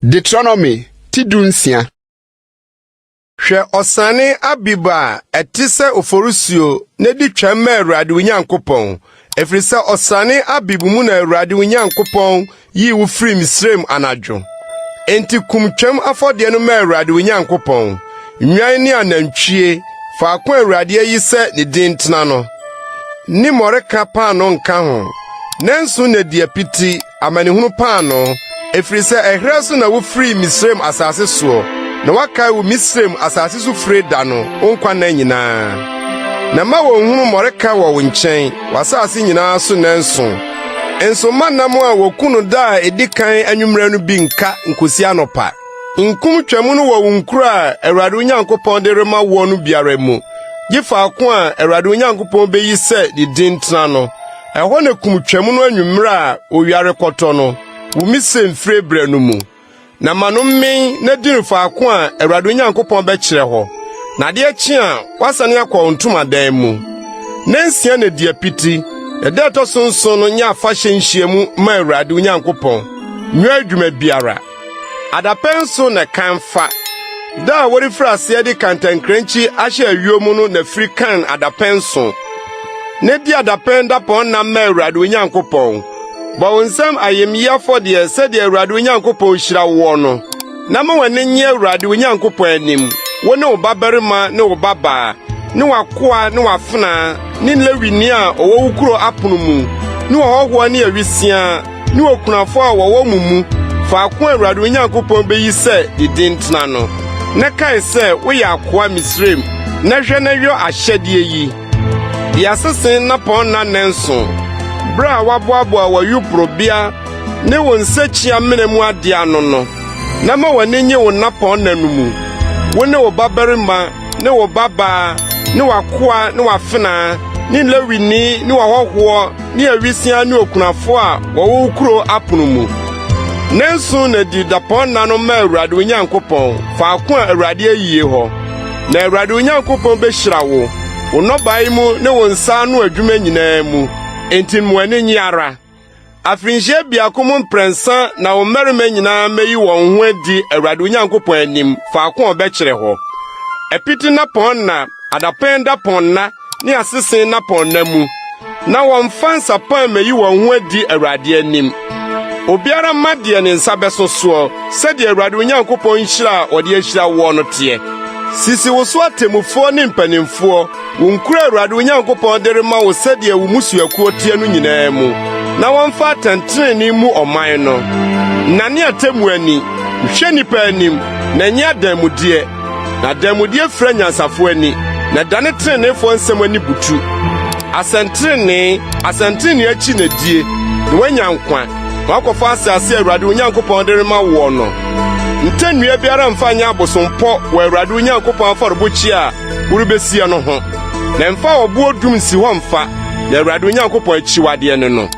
Deuteronomy ti dunsia. Hwɛ ɔsrane Abib a ɛte sɛ oforisuo na di twam ma Awurade wo Nyankopɔn, ɛfiri sɛ ɔsrane Abib mu na Awurade wo Nyankopɔn yii wo firii Misraim anadwo. Enti kum twam afɔdeɛ no ma Awurade wo Nyankopɔn, nnwan ne anantwie, faako a Awurade ayi sɛ ne din tena no. Ne mmɔreka paanoo nka ho. Nnanson na di apiti, amanehunu paanoo, ɛfiri sɛ ɛherɛ so na wofirii Misraim asase soɔ, na woakae wo Misraim asase so fire da no wo nkwa nna nyinaa. Na mma wɔnnhunu mmɔreka wɔ wo nkyɛn, w'asase nyinaa so nnanson. Nso mma nam a wɔku no da a edi kan anwummere no bi nka nkosi anɔpa. Nkum Twam no wɔ wo nkuro a Awurade wo Nyankopɔn de rema woɔ no biara mu, gye faako a Awurade wo Nyankopɔn beyi sɛ ne din tena no. Ɛhɔ na kum Twam no anwummere a owia rekɔtɔ no, wo Misraim fire berɛ no mu. Na ma no mmen na di no faako a Awurade wo Nyankopɔn bɛkyerɛ hɔ. Na adeɛ kye a, woasane akɔ wo ntomadan mu. Nnansia na di apiti, na da a ɛtɔ so nson no nyɛ afahyɛ nhyiamu ma Awurade wo Nyankopɔn. Nyɛ adwuma biara. Adapɛn so na kan fa. Da a wɔrefiri aseɛ de kantankrankyi ahyɛ ayuo mu no na firi kan adapɛn so. Na di adapɛn dapɔnna ma Awurade wo Nyankopɔn. Bɔ wo nsam ayamye afɔdeɛ sɛdeɛ Awurade wo Nyankopɔn hyira woɔ no. Na ma w'ani nnye Awurade wo Nyankopɔn anim, wo ne wo babarima ne wo babaa, ne w'akoa ne w'afenaa, ne Lewini a ɔwɔ wo kuro apono mu, ne ɔhɔhoɔ ne awisiaa, ne okunafo a wɔwɔ mo mu, faako a Awurade wo Nyankopɔn beyi sɛ ne din tena no. Na kae sɛ woyɛ akoa Misraim, na hwɛ na yɔ ahyɛdeɛ yi. Di asese nnapɔnna nnanson, bere a woaboaboa w'ayuporobea ne wo nsakyi-amena mu ade ano no, na ma w'ani nnye wo nnapɔnna no mu, wo ne wo babarima ne wo babaa ne w'akoa ne w'afenaa ne Lewini ne ɔhɔhoɔ ne awisiaa ne okunafo a wɔwɔ wo kurow apono mu. Nnanson na di dapɔnna no ma Awurade wo Nyankopɔn, faako a Awurade ayie hɔ. Na Awurade wo Nyankopɔn behyira wo, wo nnɔbae mu ne wo nsa ano adwuma nyinaa mu. Enti ma w'ani nnye ara. Afirihyia biako mu mprɛnsa na wo mmarima nyinaa mmeyi wɔn ho adi Awurade wo Nyankopɔn anim faako a ɔbɛkyerɛ hɔ. Apiti nnapɔnna, adapɛn dapɔnna ne asese nnapɔnna mu, na wɔmfa nsapan mmeyi wɔn ho adi Awurade anim. Obiara mma deɛ ne nsa bɛso soɔ, sɛdeɛ Awurade wo Nyankopɔn nhyira a ɔde ahyira woɔ no teɛ. Sisi wo so atemmufoɔ ne mpanimfoɔ wo nkuro a Awurade wo Nyankopɔn de rema wo sɛdeɛ wo mmusuakuo teɛ no nyinaa mu, na wɔmfa atɛntrenee mmu ɔman no. Nnane atemmu ani, nhwɛ nnipa anim, na nnye adanmudeɛ. Na adanmudeɛ fira anyansafo ani, na ɛdane treneefoɔ nsɛm ani butu. Asɛntrenee, asɛntrenee akyi na die, na woanya nkwa, na woakɔfa asase a Awurade wo Nyankopɔn de rema woɔ no. Ntɛ nnua biara mfa nyɛ abosompɔ wɔ Awurade wo Nyankopɔn afɔrebukyia a worebesie no ho, na mfa ɔbo odum nsi hɔ mfa, na Awurade wo Nyankopɔn akyiwadeɛ ne no.